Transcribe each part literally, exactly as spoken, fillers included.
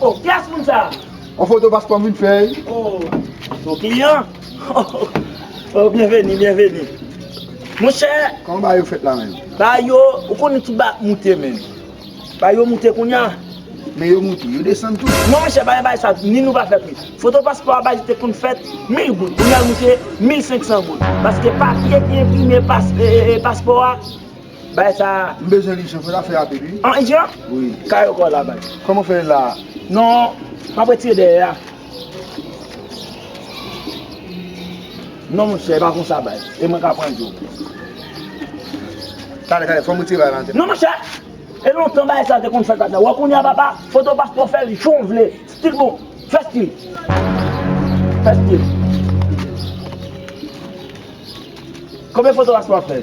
Oh, kiyès moun sa? Yon foto paspò m vin fè, wi. Oh, yon kliyan? Oh, byenveni, byenveni. Monchè, kòman bagay yo fèt la menm? Bagay yo, ou konnen tout bagay ap moute menm. Bagay yo moute kounye a. Men yo moute, yo desann tou. Non, monchè, bagay, bagay sa, ni nou pa fè pri. Foto paspò a, bagay te konn fèt mil goud. Kounye a l moute mil senk san goud. Paske papye ki enprime pas-, e, e, e, paspò a, bagay sa. M bezwen li, jan, fò ta fè rapid, wi. An, jan? Wi. Kay yo kò la, bay. Kòman fè la? Non, m ap retire dèyè a. Non, monchè, e pa konsa, bay. E mwen ka pran yo. Talè, talè, fò m retire bagay la nan tèt. Non, monchè! E lontan bagay sa te konn fèt la. Wè kounye a, papa, foto paspò fè l jan w vle. Stil bon. Fè stil. Fè stil. Konbyen foto paspò w ap fè?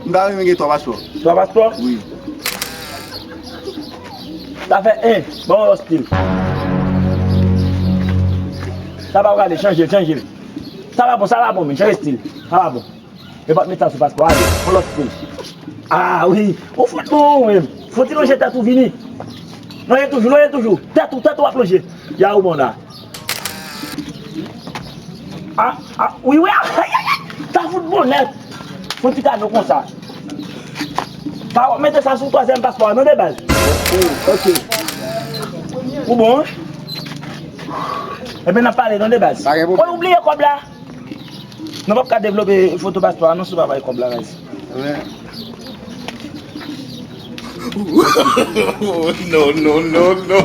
M ta renmen gen twa paspò. Twa paspò? Wi. Sa fè en. Bon, yon lòt stil. Sa pa prale, chanje l, chanje l. Sa pa bon, sa pa bon, men chanje stil. Sa pa bon. E pa t met sa sou paspò, ale, yon lòt stil. Ah, wi. Ou fout bon, ou menm. Fò ti lonje tèt ou vini. Lonje toujou, lonje toujou. Tèt ou, tèt ou ap lonje. Ya ou bon la. Ah, ah, wi, wi, ah, ay, ay, ay, sa fout bon nèt. Fon ti kado konsa. Sa w ap mete sa sou twazyèm paspò a, non, de baz? Wi, ok. Ou bon, wi? Ebyen, n ap pale, non, de baz. Pa gen pwoblèm. Ou bliye kòb la? Nou p ap ka devlope foto paspò a, non, si w pa bay kòb la, guys. Wi. No, no, no, no.